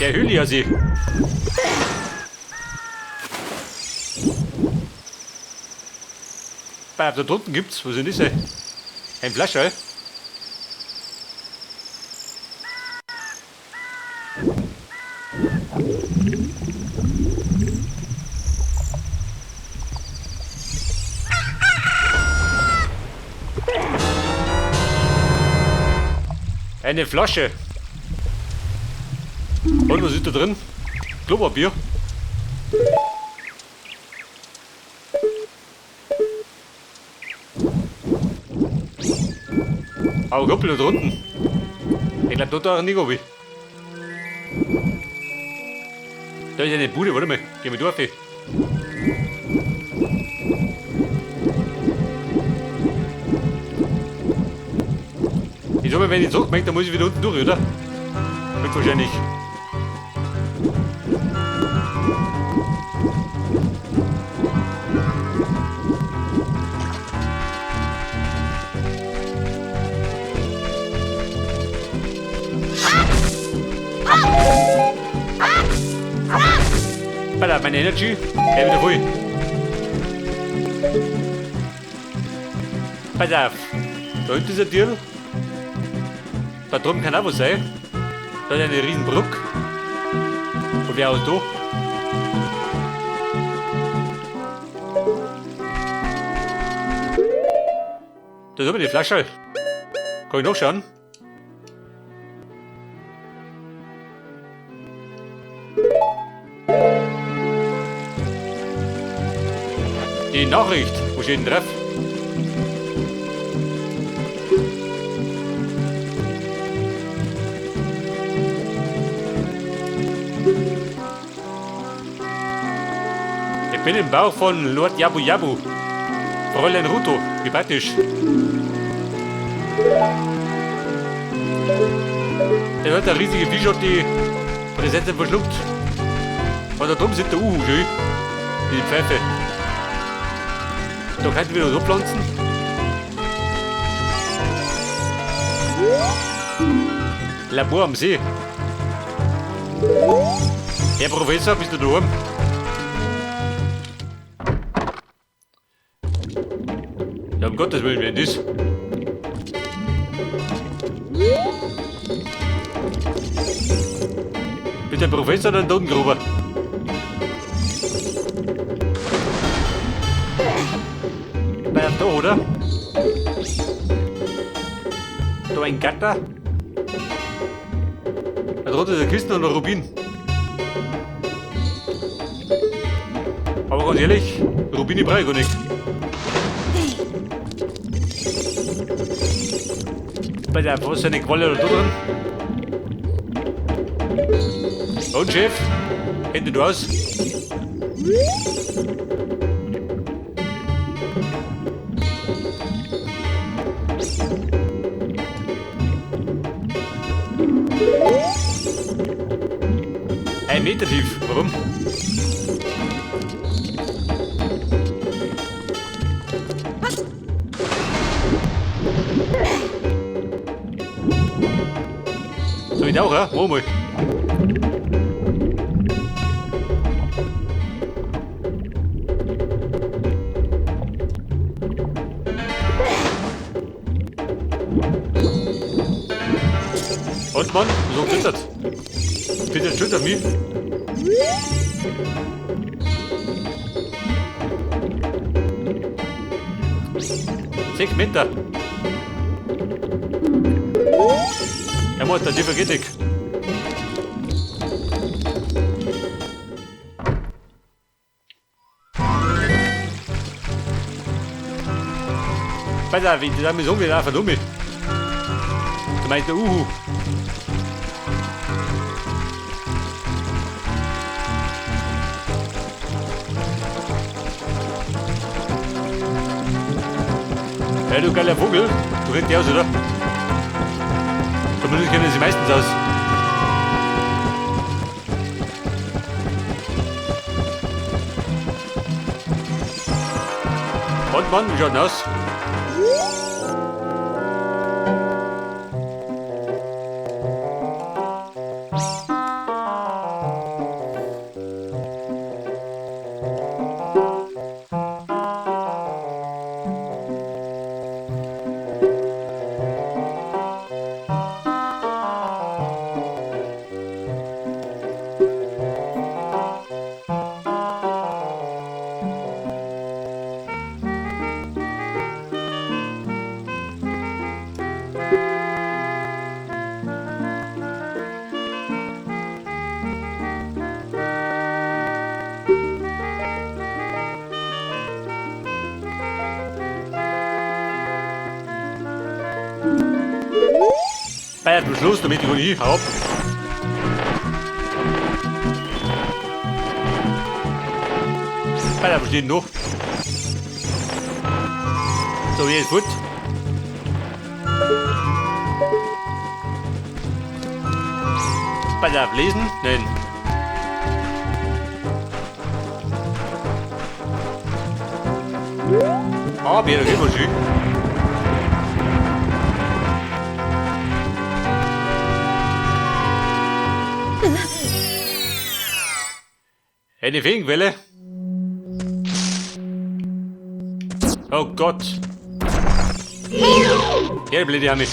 Der Hyliasee. Bei, da drunten gibt's, was ist denn das? Ein Flascherl. Eine Flasche. Und was ist da drin? Klopapier. Aber Kumpel da drunten. Ich glaub, da da nicht runter. Da ist eine Bude, warte mal. Geh mal durch. Ich sag mal, wenn ich zurück möchte, dann muss ich wieder unten durch, oder? Wird wahrscheinlich. Alter, meine Energy, gleich wieder voll. Pass auf. Da hinten ist ein Tier. Da drüben kann auch was sein. Da ist eine riesen Brücke. Und wer ist da? Da ist aber die Flasche. Kann ich nachschauen? Die Nachricht, wo steht denn drauf? Ich bin im Bauch von Lord Jabu Jabu. Fräulein Ruto, wie praktisch. Der hat eine riesige Fisch hat die Präsentin verschluckt. Und da drüben sind der Uhu, schön. Die Pfeife. Da kann ich wieder so pflanzen. Labor am See. Herr Professor, bist du daheim? Ja, um Gottes Willen, wer ist das? Bist du ein Professor oder ein Totengruber? Bei da, oder? Da ein Gatter. Da drunter ist eine Kiste und ein Rubin. Aber ganz ehrlich, Rubine brauche ich gar nicht. Bei der, was ist eine Qualle da drin? Und Chef, Hände du aus. Ein Meter tief, warum? So, ich auch, ja? Mach mal. Und Mann, so zittert. Bitte schüttert mich. 6 Meter. Er muss da tiefer geht nicht. Pass auf, das haben wir so wieder einfach dumm. Du meinst der Uhu. Hey, du geiler Vogel, du kennst dich aus, oder? Zumindest kennen sie meistens aus. Und Mann, wie schaut denn aus? Bei dem Schluss, damit ich nicht hin. Hau ab. Bei der steht noch. So, hier ist gut. Bei der lesen? Nein. Ah, bien, ok, moi j'ai. Eine Feenquelle. Oh Gott. Ja, blöde haben mich.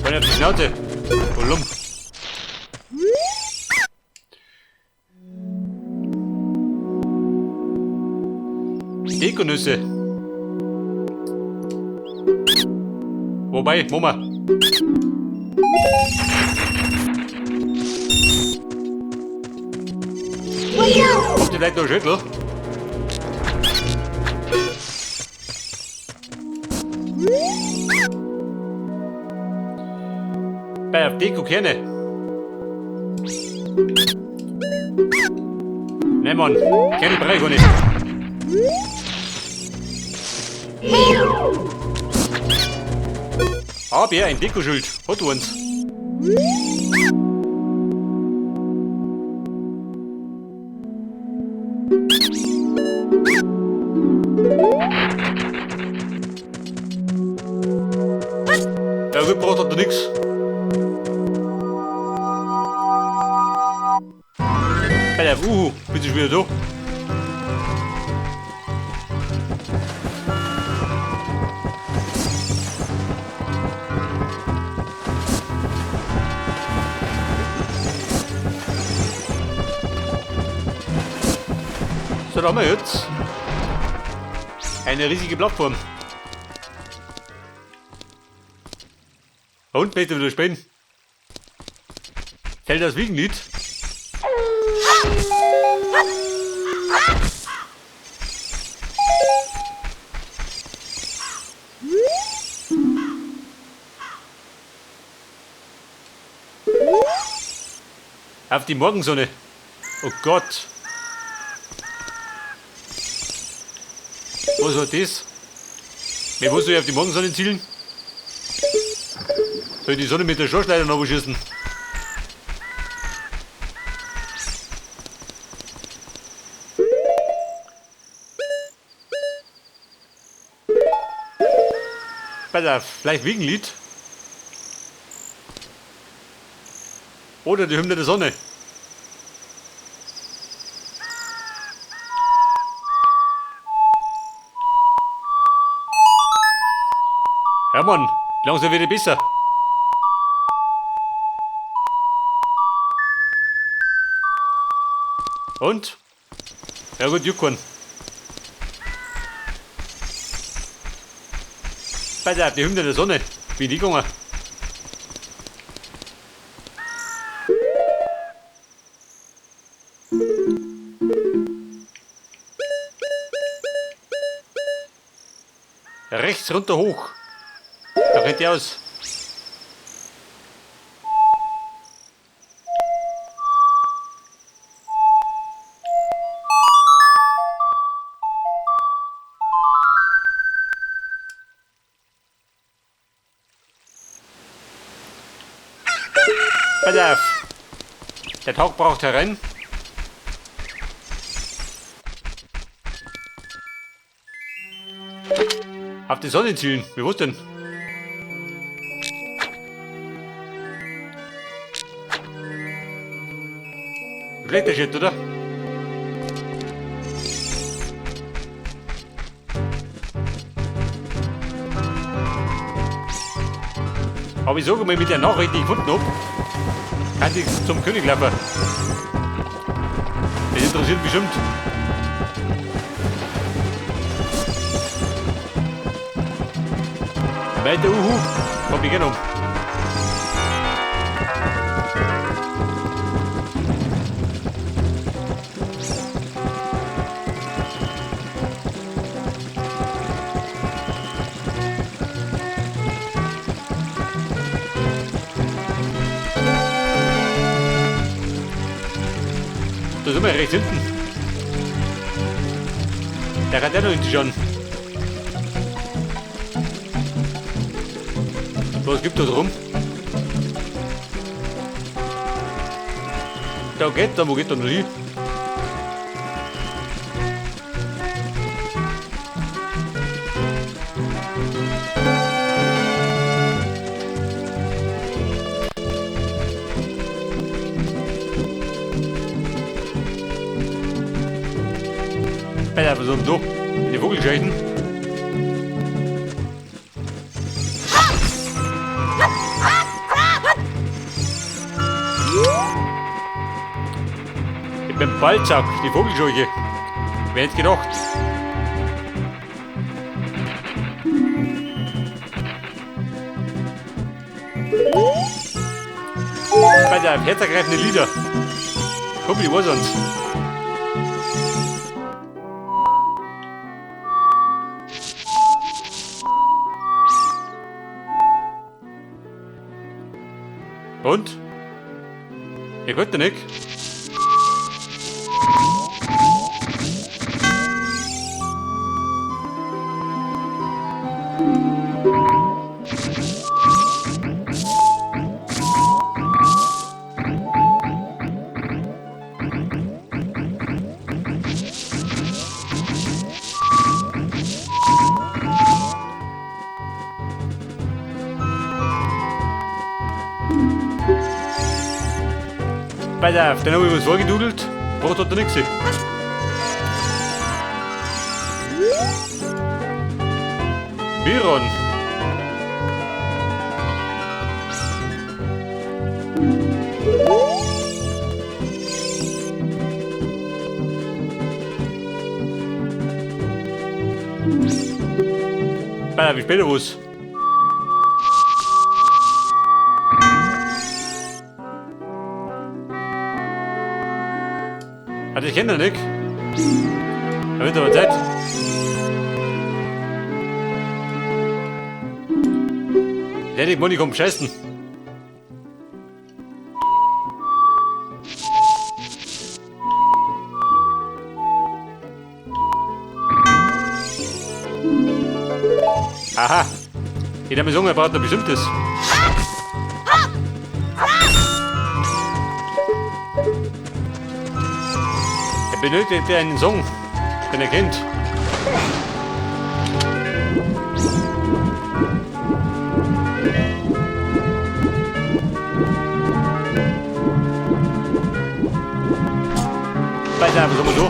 Voll auf die Schnauze. Oh, Lump. Dekonüsse. Wobei, Mama. Habt ihr vielleicht noch ein Schüttel? Bei auf Deko-Kerne. Ne, Mann, Kerne brauche ich gar nicht. Aber ein Dekoschild. Hat uns. Ja gut, braucht hat er nix. Alter, bin ich wieder da? So, da haben wir jetzt eine riesige Plattform. Und möchte wieder spielen. Fällt das Wiegenlied? Auf die Morgensonne. Oh Gott. Was war das? Mir wo soll ich auf die Morgensonne zielen? Soll ich die Sonne mit der Schorschleiter noch schießen? Pass auf, vielleicht Wiegenlied. Oder die Hymne der Sonne. Ja Mann, langsam wird es besser. Und? Ja gut, juckt. Pass auf, die Hymne der Sonne. Wie die gegangen? Rechts runter hoch. Da rennt die aus. Pass auf. Der Tag braucht herein. Auf die Sonne zielen. Wie was denn? Schlechter Shit, oder? Aber ich sage mal, mit der Nachricht, die ich gefunden hab, kann ich zum König laufen. Das interessiert bestimmt. Weiter, uhu, hab ich genommen. Da sind wir rechts hinten. Der hat ja noch hinten schon. Was gibt da drum? Da geht da, wo geht da noch hin? Alter, was ist denn so? Die Vogelgeschichten? Ich bin Ballsack, die Vogelscheuche. Wer hätte gedacht? Pass auf, herzergreifende Lieder. Komm, ich weiß uns. Und? Ich wollte nicht. Pass auf, dann habe ich was vorgedudelt. Brot hat er nichts. Biron. Pass auf, ich spiele was. Also ich kenne den nicht. Da wird aber Zeit. Der die Moni kommt scheißen. Aha. Jeder Besonderheit braucht ein bestimmtes. Benötigt er einen Song, den er kennt. Pass auf, was haben wir da?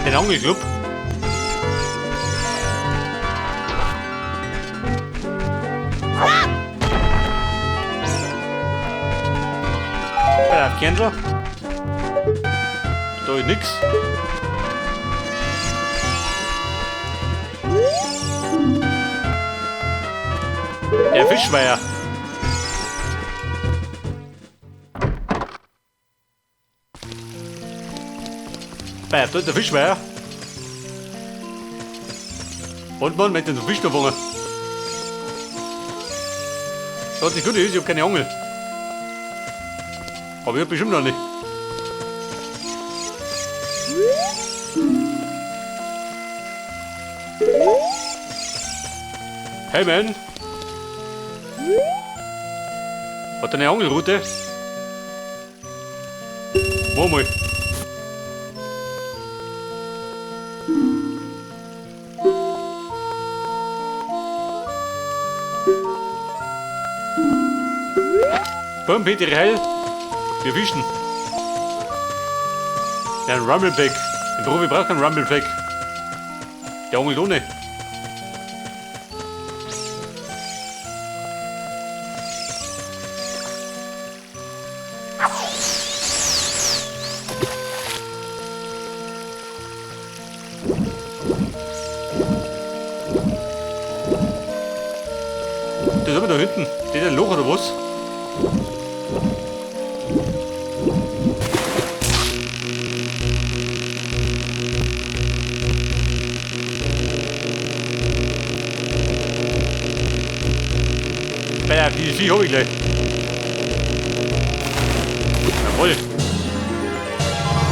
Den Angelclub. Pass auf, Kendall. Da ist nix. Der Fischweiher. Da ist der Fischweiher. Und man mit dem Fisch da fangen. Schaut nicht gut aus, ich hab keine Angel. Aber ich hab bestimmt noch nicht. Hey man! Hat er eine Angelrute? Wo mal? Komm Peter, heil! Wir fischen! Ja, ein Rumblepack! Ein Profi braucht keinen Rumblepack! Der angelt ohne! Das haben wir da hinten. Steht ein Loch oder was? Ja, die Vieh hab ich gleich. Jawohl.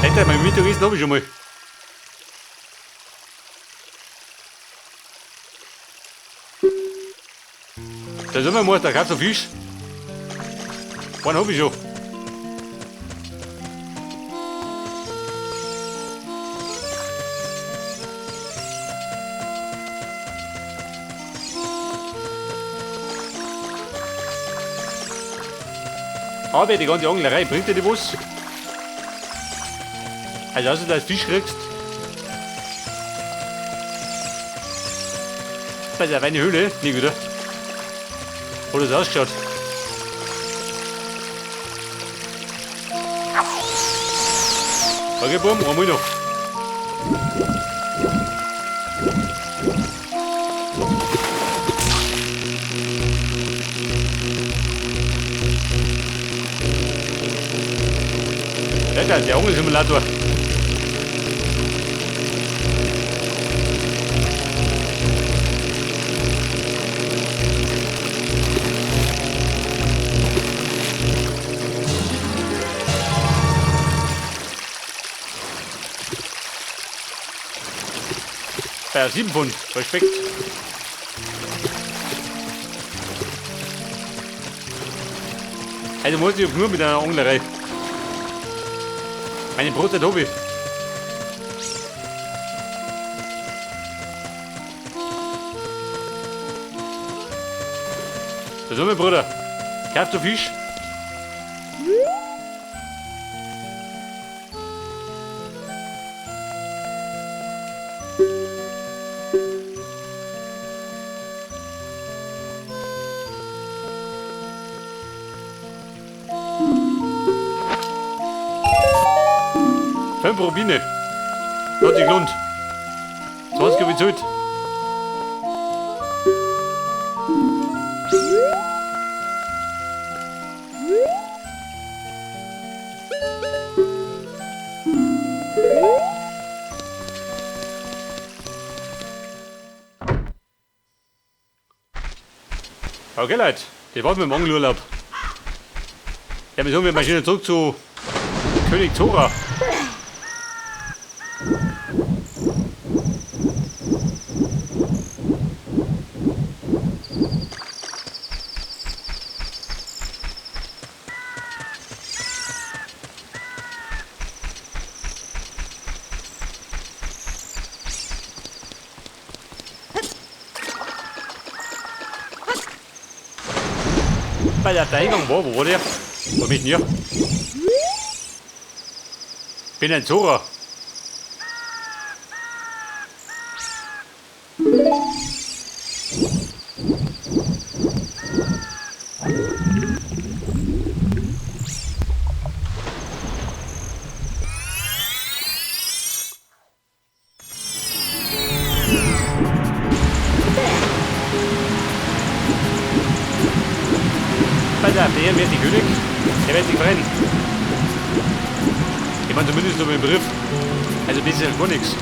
Alter, mein Mittagessen hab ich schon mal. Da sind wir mal, da gab's noch Fisch. Einen hab ich schon. Aber die ganze Anglerei bringt dir die was? Also, außer dass du Fisch kriegst. Bei der eine Höhle, nie wieder. Hat das ausgeschaut? Okay, Buben, einmal noch. Alter, der Angelsimulator. Ja, 7 Pfund. Respekt. Also muss ich nur mit einer Anglerei. Meine Brotzeit hab ich. So, mein Bruder. Kaufst du Fisch? Fünf Rubine. Hat sich gelohnt. 20 hab ich gezahlt. Okay, Leute, das war's mit dem Angelurlaub. Ja, wir sagen, wir marschieren zurück zu König Zora. Bei der Eingang war, wo war der? Wo bin ich denn hier? Bin ein Zora. Der wird die König, der wird sich freuen. Ich meine zumindest noch mit dem Brief. Also das ist ja gar nichts.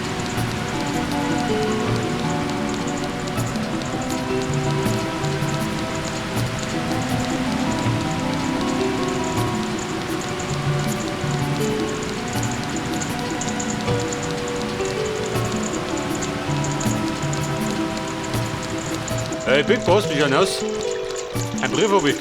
Hey, Big Boss, wie schaut aus? Ein Brief hab ich.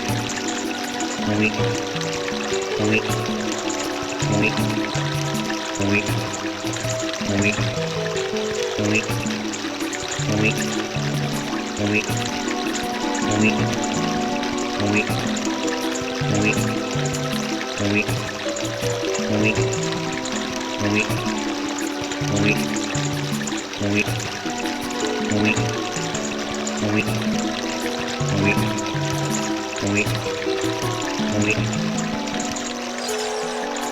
Wait. Wait. Wait.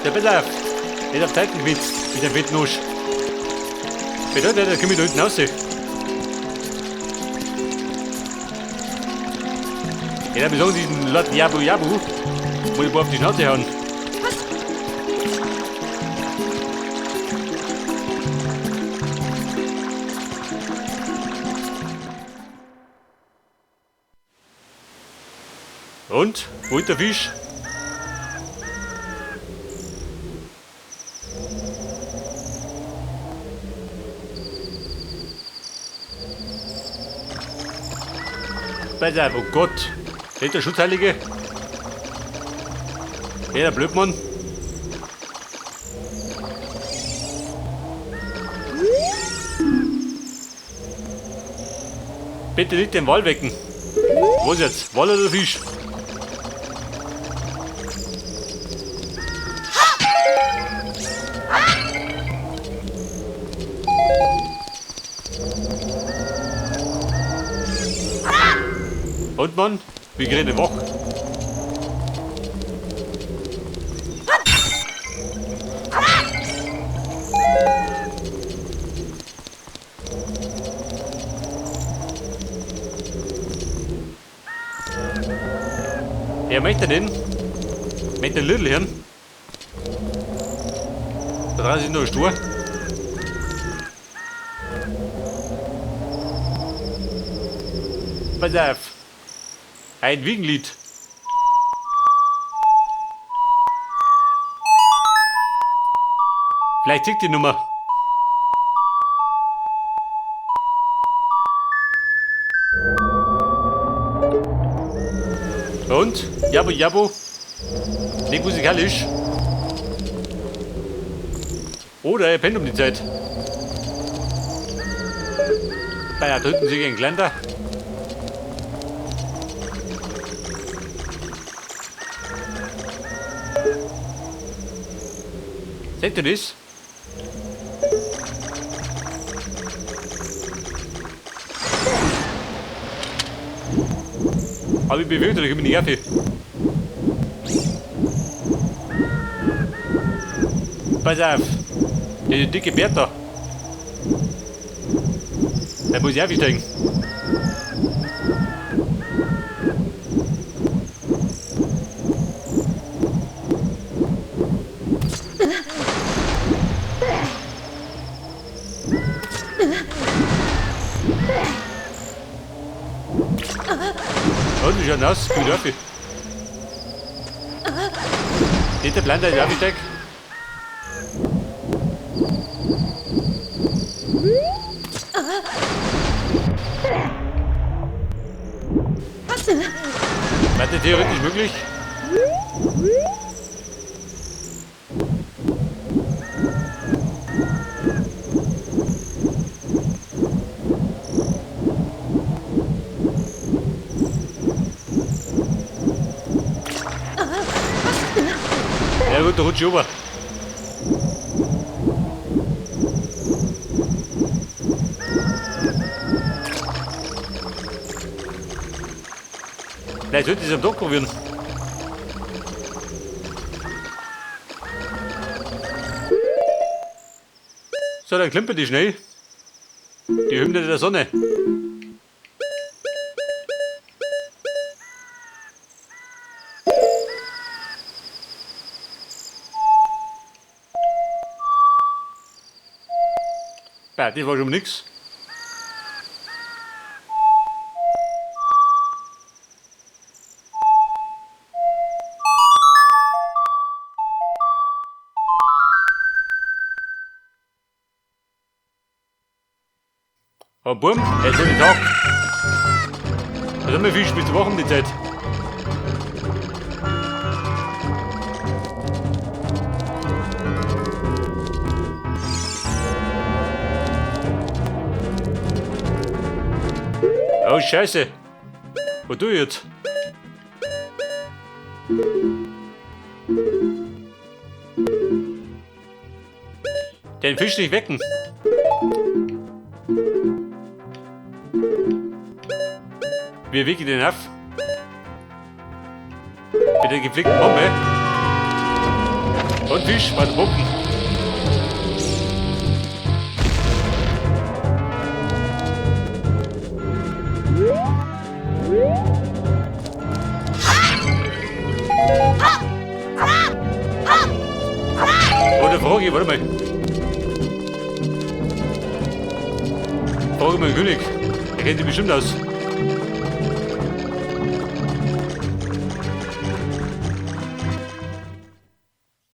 Ja, pass auf. Nicht auf Zeiten gewitzt mit dem fetten Nusch. Bedeutet, da komme ich da hinten raus. Ja, besorgen Sie diesen Lord Jabu Jabu. Muss ich auf die Schnauze hauen. Und? Wo ist der Fisch? Pass auf, oh Gott. Nicht der Schutzheilige? Hey, der Blödmann. Bitte nicht den Wal wecken. Was jetzt? Wal oder Fisch? Und Mann, wie gerade wach. Wer möchte denn? Möchte den Little hören? Da draußen ist noch ein Stur. Pass auf. Ein Wiegenlied. Vielleicht zieht die Nummer. Und? Jabo, jabo. Nicht musikalisch. Oder er pennt um die Zeit. Bei der dritten Sieg ein Kleiner. Seht ihr das? Aber ich bewegt, ich bin nicht auf. Pass auf! Die dicke Bertha! Da muss ich aufsteigen. Und ist ja nass, gut auf. Nicht der Plan, der ist aufgesteigt. War das theoretisch möglich? Ja gut, da rutscht ich rüber. Vielleicht sollte ich es am Tag probieren. So, dann klimpert die schnell. Die Hymne der Sonne. Ja, das war schon nix. Oh, Bum, er ist nicht Tag. Was haben wir viel bis Wochen die Zeit? Oh Scheiße. Was tu ich jetzt? Den Fisch nicht wecken. Wir wecken den auf. Mit der gepflegten Bombe. Und Fisch bei den Bomben. Oder Frage, warte mal. Frage mal den König. Der kennt sich bestimmt aus.